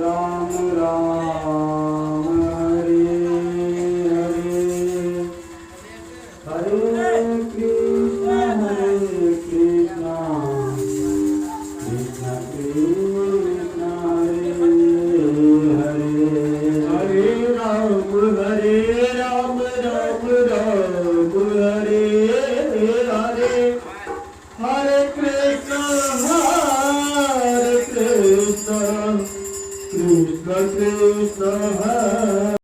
Ram Ram Hare Hare, Hare Krishna Hare Krishna, Krishna Krishna Hare Hare, Hare Ram Hare Ram, Ram Ram Hare Hare, Hare Krishna Hare Krishna, Krishna Krishna Hare